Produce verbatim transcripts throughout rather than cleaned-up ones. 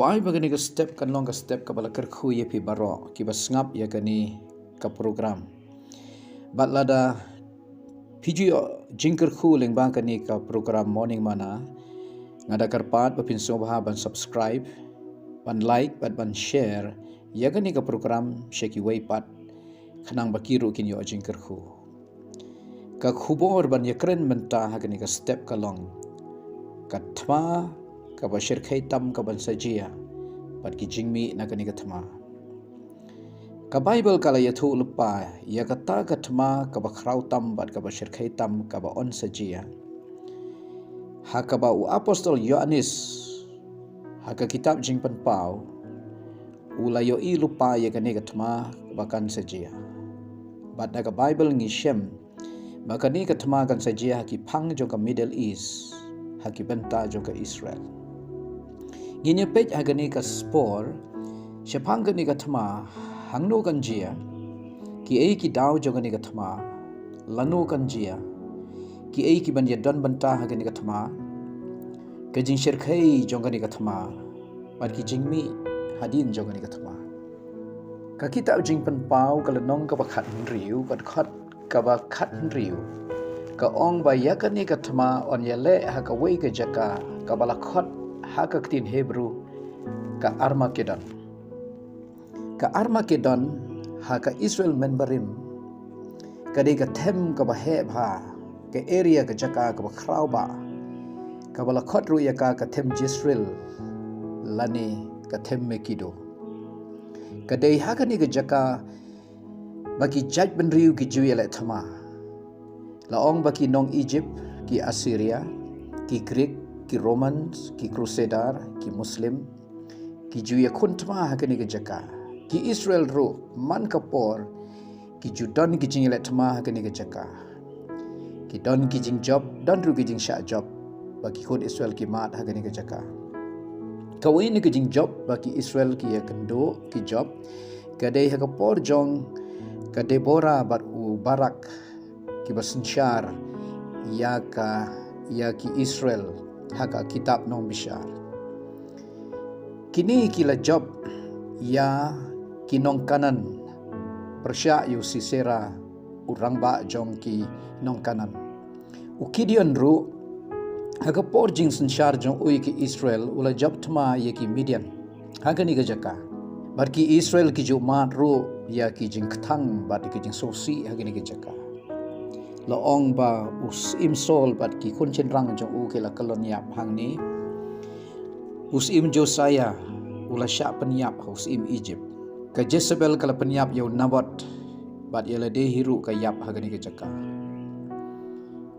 Ai ba kane ka step kan long ka step kaba la kyrkhu ïa phi baroh kiba sngap ïa kane ka program. Bad lada phi ju ïoh jingkyrkhu lyngba kane ka program Morning Manna, nga da kyrpad ba phin sngewbha ban subscribe, ban like bad ban share ïa kane ka program sha kiwei pat, khnang ba ki ruh kin ïoh jingkyrkhu. Ka khubor ban ïakren mynta ha kane ka step ka long: Ka thma kaba shyrkhei tam kaban sa jia, bad ki jingmih na kane ka thma. Ka Baibl ka la ïathuh lypa ïa kata ka thma kaba khraw tam bad kaba shyrkhei tam kaba yn sa jia, ha kaba u apostol Ïoannis ha ka kitab Jingpynpaw u la ïohi lypa ïa kane ka thma ba kan sa jia. Bad na ka Baibl ngi shem ba kane ka thma kan sa jia ha ki phang jong ka Middle East, ha ki bynta jong ka Israel. Ngin ïa peit ha kane ka spor, shaphang kane ka thma, hangno kan jia, kiei ki daw jong kane ka thma, lano kan jia, kiei ki ban ïadon bynta ha kane ka thma, ka jingshyrkhei jong kane ka thma, bad ki jingmih hadien jong kane ka thma. Ka kitab Jingpynpaw ka lynnong kaba khathynriew, ka dkhot kaba khathynriew, ka ong ba ïa kane ka thma yn ïaleh ha kawei ka jaka kaba la khot ha ka ktien Hebru ka Armageddon. Ka Armageddon ha ka Israel mynbarim ka dei ka them kaba heh bha, ka area, ka jaka kaba khraw bha, kaba la khot ruh ïa ka ka them Jezreel lane ka them Megiddo. Ka dei ha kane ka jaka ba ki jaitbynriew ki ju ïaleh thma. La ong ba ki nong Egypt, ki Assyria, ki Greek, ki Romans, ki Crusader, ki Muslim, ki ju ïakhun thma ha kane ka jaka. Ki Israel ruh man ka por ki ju don ki jingïaleh thma ha kane ka jaka. Ki don ki jingjop, don ruh ki jingshah jop ba ki khun Israel ki mad ha kane ka jaka. Kawei na ki jingjop ba ki Israel ki ïakynduh, ki jop, ka dei ha ka por jong ka Deborah bad u Barak kiba synshar ïa ka, ïa ki Israel ha ka kitab Nongbishar. Kine ki la jop ïa ki nong Kanaan pyrshah ïa u Sisera, u rangbah jong ki nong Kanaan. U Gideon ruh ha ka por jingsynshar jong u ïa ki Israel u la jop thma ïa ki Midian ha kane ka jaka. Bad ki Israel ki ju mad ruh ïa ki jingkthang bad ki jingsngewsih ha kane ka jaka. La ong ba u syiem Saul bad ki khun shynrang jong u ki la kyllon ïap hangne. U syiem Josiah u la shah pynïap ha u syiem Egypt. Ka Jezebel ka la pynïap ïa u Naboth bad ïa lade hi ruh ka ïap ha kane ka jaka.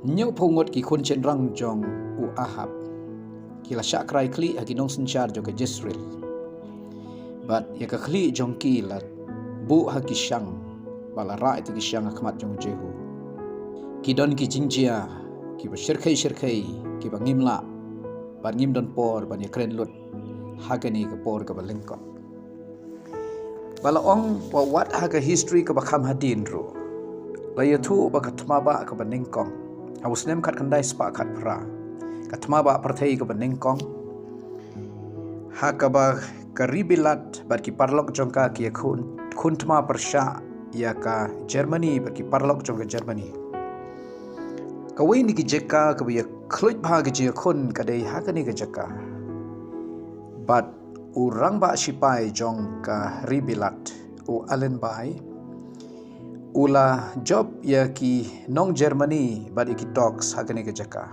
Hynñiewphew ngut ki khun shynrang jong u Ahab ki la shah krai khlieh ha ki nongsynshar jong ka Jezreel. Bad ïa ka khlieh jong ki la buh ha ki shang bad la rah ïa ki shang ha khmat jong u Jehu. Ki don ki jingjia kiba shyrkhei shyrkhei kiba ngim lah bad ngim don por ban ïakren lut ha kane ka por kaba lyngkot. Ba la ong ba wat ha ka history kaba kham hadien ruh la ïathuh ba ka thma bah kaba nyngkong ha u snem khatkhyndai spah khatphra, ka thma bah pyrthei kaba nyngkong, ha kaba ka ri Bilat bad ki paralok jong ka ki ïakhun, khun thma pyrshah ïa ka Germany bad ki paralok jong ka Germany. Kawei na ki jaka kaba ïakhluit bha ka jingïakhun ka dei ha kane ka jaka. Bad u rangbah shipai jong ka ri Bilat, u Allenby, u la jop ïa ki nong Germany bad ïa ki Turks ha kane ka jaka.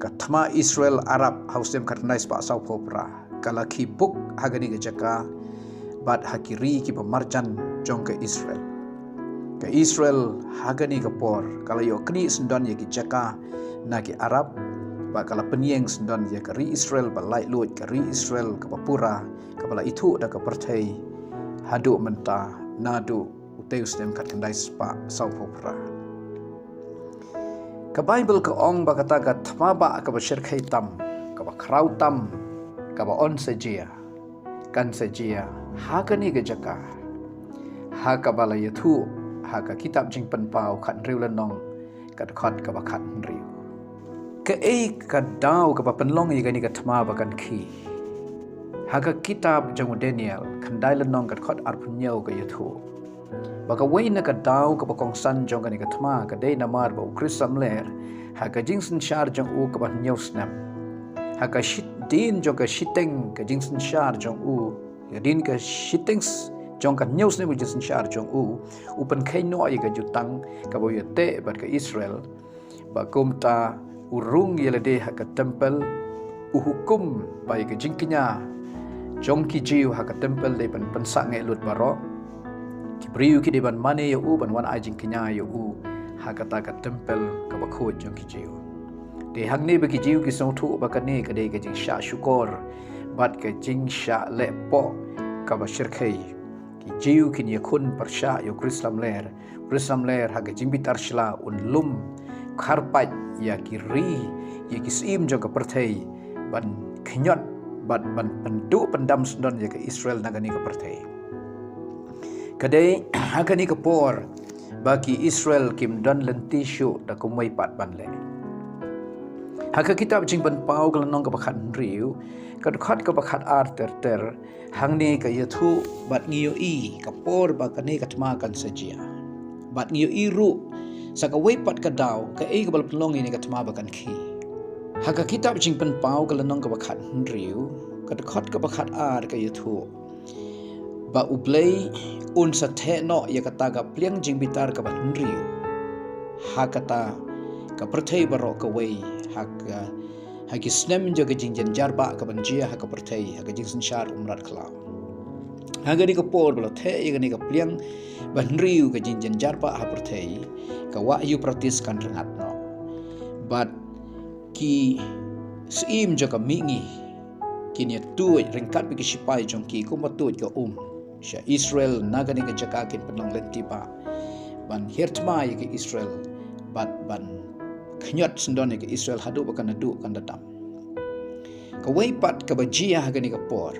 Ka thma Israel Arab ha u snem khatkhyndai spah sawphew phra ka la khie buk ha kane ka jaka bad ha ki ri kiba marjan jong ka Israel. Ka Israel ha kane ka por ka la ïoh knieh syndon ïa ki jaka na ki Arab, bad ka la pynïeng syndon ïa ka ri Israel ba laitluid, ka ri Israel kaba pura, kaba la ithuh da ka pyrthei haduh mynta naduh u tei u snem khatkhyndai spah sawphew phra. Ka Baibl ka ong ba kata ka thma bah kaba shyrkhei tam, kaba khraw tam, kaba yn sa jia, kan sa jia ha kane ka jaka ha kaba la ïathuh ha ka kitab Jingpynpaw khathynriew lynnong, ka dkhot kaba khathynriew. Kaei ka daw kaba pynlong ïa kane ka thma ba kan khie? Ha ka kitab jong u Daniel, khyndai lynnong ka dkhot arphew hynñiew ka ïathuh ba kawei na ka daw kaba kongsan jong kane ka thma ka dei namar ba u Khrist samler ha ka jingsynshar jong u kaba hynñiew snem. Ha ka shit din jong ka shiteng ka jingsynshar jong u, ka din ka shiteng s-, jong ka hynñiew snem ka jingsynshar jong u, u pynkheiñ noh ïa ka jutang kaba u ïateh bad ka Israel. Ba kumta u rung ïa lade ha ka templ, u hukum ba ïa ka jingkñia jong ki Jiw ha ka templ dei ban pynsah ngeh lut baroh. Ki briew ki dei ban mane ïa u, ban wan ai jingkñia ïa u ha kata ka templ kaba khuid jong ki Jiw. Te hangne ba ki Jiw ki sngewthuh ba kane ka dei ka jingshah shukor bad ka jingshah leh poh kaba shyrkhei. Ki Jiw kin ïakhun pyrshah ïa u Khrist lamler, u Khrist lamler ha ka jingbitar shla un lum kharpait ïa ki ri, ïa ki syiem jong ka pyrthei, ban khñiot bad ban pynduh pyndam syndon ïa ka Israel na kane ka pyrthei. Ka dei ha kane ka por ba ki Israel kim don lynti shuh da kumwei pat ban leh. Ha ka kitab Jingpynpaw ka lynnong kaba khathynriew, ka dkhot kaba khatar ter ter, hangne ka ïathuh bad ngi ïohi ka por ba kane ka thma kan sa jia. Bad ngi ïohi ruh sa kawei pat ka daw kaei kaba la pynlong ïa kane ka thma ba kan khih. Ha ka kitab Jingpynpaw ka lynnong kaba khathynriew, ka dkhot kaba khatar ka ïathuh ba U Blei un sa theh noh ïa kata ka pliang jingbitar kaba hynriew ha kata ka pyrthei baroh kawei, ha ka, ha ki snem jong ka jingjynjar ba ka ban jia ha ka pyrthei ha ka jingsynshar u mrad khlaw. Ha kane ka por ba la theh ïa kane ka pliang ba hynriew ka jingjynjar ba ha pyrthei, ka wah Euphrates kan rngat noh. Bad ki syiem jong ka mihngi kin ïatuid ryngkat bad ki shipai jong ki kumba tuid ka um sha Israel na kane ka jaka kin pynlong lynti ba ban hiar thma ïa ka Israel bad ban khñiot syndon ïa ka Israel haduh ba kan da duh kan da dam. Kawei pat kaba jia ha kane ka por,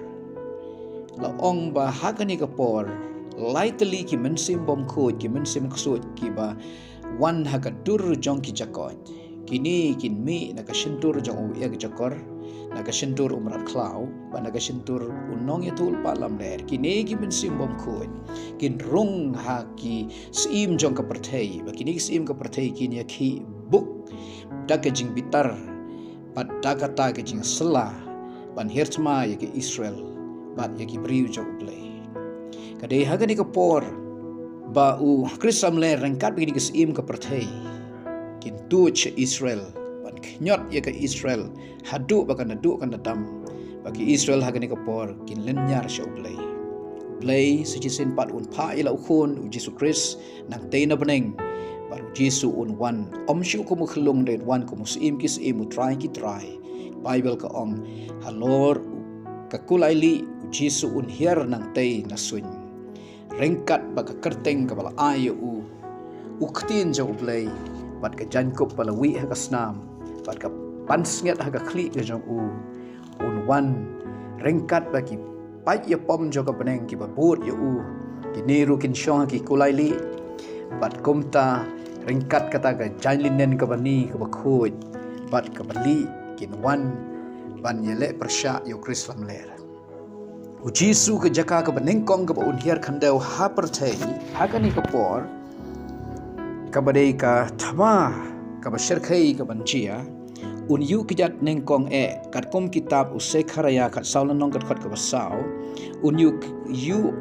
la ong ba ha kane ka por lai tylli ki mynsiem bymkhuid, ki mynsiem ksuid kiba wan ha ka dur jong ki jakoit. Kine kin mih na ka shyntur jong u ïakjakor, na ka shyntur u mrad khlaw, bad na ka shyntur u nongïathuhlypa lamler. Kine ki mynsiem bymkhuid kin rung ha ki syiem jong ka pyrthei, bad kine ki syiem ka pyrthei kin ïakhih buk da ka jingbitar bad da kata ka jingsylla ban hiar thma ïa ka Israel bad ïa ki briew jong U Blei. Ka dei ha kane ka por ba u Khrist lamler ryngkat bad kine ki syiem ka pyrthei kin tuid sha Israel ban khñiot ïa ka Israel haduh ba kan da duh kan da dam, ba ki Israel ha kane ka por kin lynñiar sha U Blei. U Blei sa shisien pat un phah ïa la u Khun u Jisu Khrist nangtei na bneng. Bad u Jisu un wan ym shuh kum u khyllung, hynrei un wan kum u Syiem ki syiem, u Trai ki trai. Baibl ka ong, halor ka kulai lieh u Jisu un hiar nangtei na suiñ, ryngkat bad ka kyrteng kaba la ai ïa u, u Ktien jong U Blei, bad ka jaiñkup ba la wih ha ka snam, bad ka pansngiat ha ka khlieh ka jong u. Un wan ryngkat bad ki paid ïapom jong ka bneng kiba bud ïa u. Kine ruh kin shong ha ki kulai lieh, bad kumta ryngkat kata ka jaiñ linen kaba ni kaba khuid bad kaba lieh kin wan ban ïaleh pyrshah ïa u Khrist lamler. U Jisu ka jaka kaba nyngkong kaba un hiar khyndew ha pyrthei ha kane ka por, kaba dei ka thma kaba shyrkhei kaban jia, un ïuh kjat nyngkong eh, katkum kitab u Sekharaïa khatsaw lynnong ka dkhot kaba saw, un ïuh, ïuh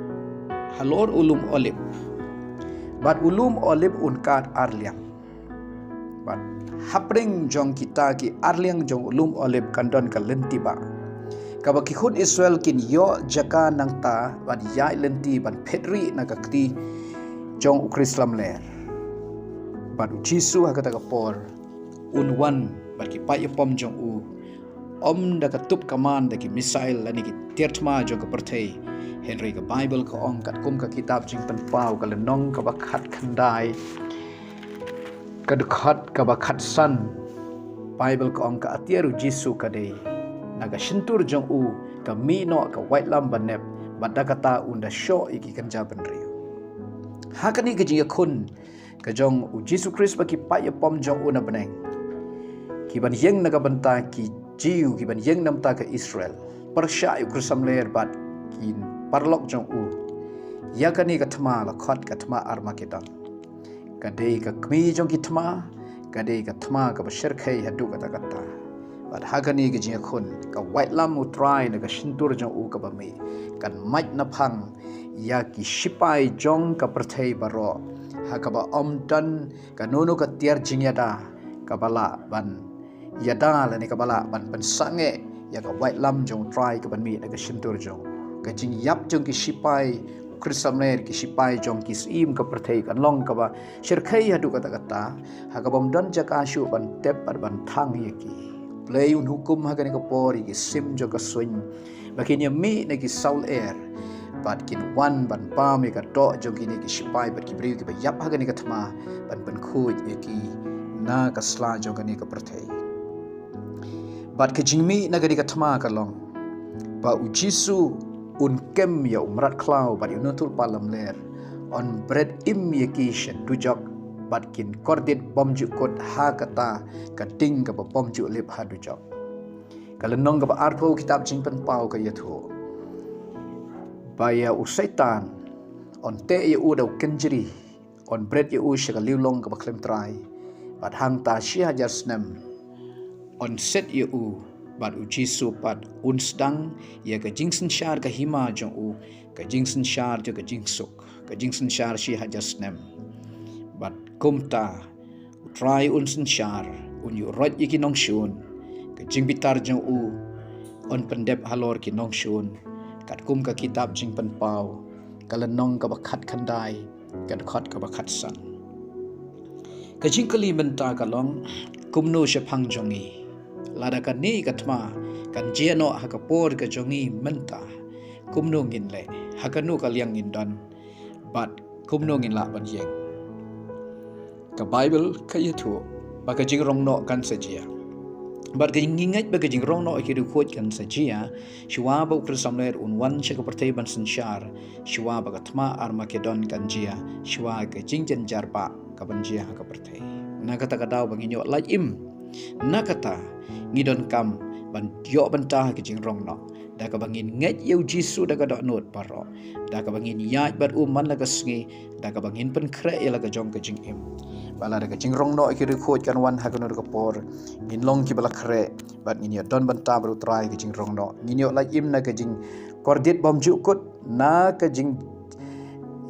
halor u lum Olib. Bad u lum Olib un kad ar liang. Bad hapdeng jong kita ki ar liang jong u lum Olib kan don ka lynti ba, kaba ki khun Israel kin ïoh jaka nangta ban ïaid lynti ban phet rieh na ka kti jong u Khrist lamler. Bad u Jisu ha kata ka por un wan bad ki paid ïapom jong u, ym da ka tup kaman, da ki missile lane ki tiar thma jong ka pyrthei. Hynrei ka Baibl ka ong, katkum ka kitab Jingpynpaw ka lynnong kaba khatkhyndai, ka dkhot kaba khatsan, Baibl ka ong, ka atiar u Jisu ka dei na ka shyntur jong u ka mih noh ka waitlam ba nep, bad da kata un da shoh ïa ki kynja bynriew. Ha kane ka jingïakhun ka jong u Jisu Khrist bad ki paid ïapom jong u na bneng, kiban ïeng na ka bynta ki Jiw, kiban ïeng na ka bynta ka Israel, pyrshah ïa u Khrislamler bad ki paralok jong u. Ïa kane ka thma la khot ka thma Armagedon. Ka dei ka kmie jong ki thma, ka dei ka thma kaba shyrkhei haduh katta katta. Bad ha kane ka jingïakhun, ka waitlam U Trai na ka shyntur jong u kaba mih kan mait na phang ïa ki shipai jong ka pyrthei baroh, ha kaba ym don kano kano ka tiar jingïada kaba lah ban ïada lane kaba lah ban pynsangeh ïa ka waitlam jong U Trai kaban mih na ka shyntur jong u. Ka jingïap jong ki shipai Khrislamler, ki shipai jong ki syiem ka pyrthei kan long kaba shyrkhei haduh katta katta, ha kaba ym don jaka shuh ban tep bad ban thang ïa ki. Blei un hukum ha kane ka por ïa ki sim jong ka suiñ ba kin ïa mih na ki saw lyer bad kin wan ban pam ïa ka doh jong kine ki shipai bad ki briew kiba ïap ha kane ka thma, ban pynkhuid ïa ki na ka sla jong kane ka pyrthei. Bad ka jingmih na kane ka thma ka long ba U Jisu un kem ïa u mrad khlaw bad ïa u nongïathuhlypa lamler, un bret im ïa ki sha dujok bad kin kordit bymjukut ha kata ka ding kaba bymjuh lip ha dujok. Ka lynnong kaba arphew kitab Jingpynpaw ka ïathuh ba ïa u Soitan un teh ïa u da u kynjri, un bret ïa u sha ka liwlong kaba khlem trai, bad hangta shi hajar snem un set ïa u, bad U Jisu pat un sdang ïa ka jingsynshar ka hima jong u, ka jingsynshar jong ka jingsuk, ka jingsynshar shi hajar snem. Bad kumta U Trai un synshar, un ïuh roit ïa ki nongshun, ka jingbitar jong u un pyndep halor ki nongshun, katkum ka kitab Jingpynpaw ka lynnong kaba khatkhyndai, ka dkhot kaba khatsan. Ka jingkylli mynta ka long, kumno shaphang jong ngi? Lada kane ka thma kan jia noh ha ka por ka jong ngi mynta, kumno ngin leh? Ha kano ka liang ngin don? Bad kumno ngin lah ban ïeng? Ka Baibl ka ïathuh ba ka jingrong noh kan sa jia. Bad ka jing, ngi ngeit ba ka jingrong noh ki riewkhuid kan sa jia shuwa ba U Khrislamler un wan sha ka pyrthei ban synshar, shuwa ba ka thma Armagedon kan jia, shuwa ka jingjynjar ba ka ban jia ha ka pyrthei. Na kata ka daw ba ngin ïoh lait im, na kata ngi donkam ban ïoh bynta ha ka jingrong noh, da kaba ngin ngeit ïa U Jisu da ka dohnud baroh, da kaba ngin ïaid bad u man la ka sngi, da kaba ngin pynkhreh ïa la ka jong ka jingim. Ba lada ka jingrong noh ki riewkhuid kan wan ha kano ka por, ngin long kiba la khreh bad ngin ïoh don bynta bad U Trai ha ka jingrong noh. Ngin ïoh lait im na ka jingkordit bymjukut, na ka jing,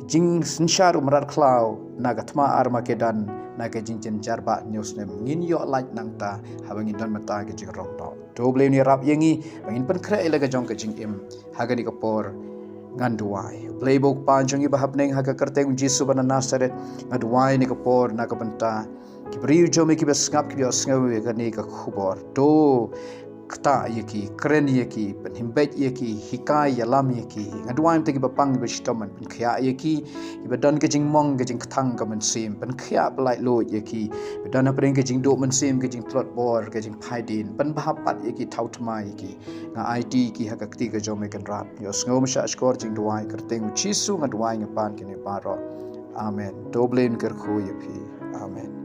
jingsynshar u mrad khlaw, na ka thma Armagedon, na ka jingjynjar ba hynñiew snem. Ngin ïoh lait nangta haba ngin don bynta ha ka jingrong noh. To Blei un ïarap ïa ngi ba ngin pynkhreh ïa la ka jong ka jingim ha kane ka por. Ngan duwai. Blei ba u Kpa jong ngi ba ha bneng, ha ka kyrteng U Jisu ba na Nasaret, nga duwai ha kane ka por na ka bynta ki briew jong me kiba sngap, kiba ïohsngew ïa kane ka khubor. To ktah ïa ki, kren ïa ki, pynhimbeit ïa ki, hikai ïalam ïa ki. Nga duwai ïa kiba pang, kiba shitom, pynkhiah ïa ki, kiba don ka jingmong ka jingkthang ka mynsiem, pynkhiah pyllait luid ïa ki, kiba don hapdeng ka jingduh mynsiem, ka jingtlot bor, ka jingphaidien, pynbha pat ïa ki, thaw thma ïa ki. Nga aiti ki ha ka kti ka jong me Kynrad. Ïohsngew mashah shkor jingduwai, kyrteng U Jisu nga duwai, nga pan kine baroh. Amen. To Blei un kyrkhu ïa phi. Amen.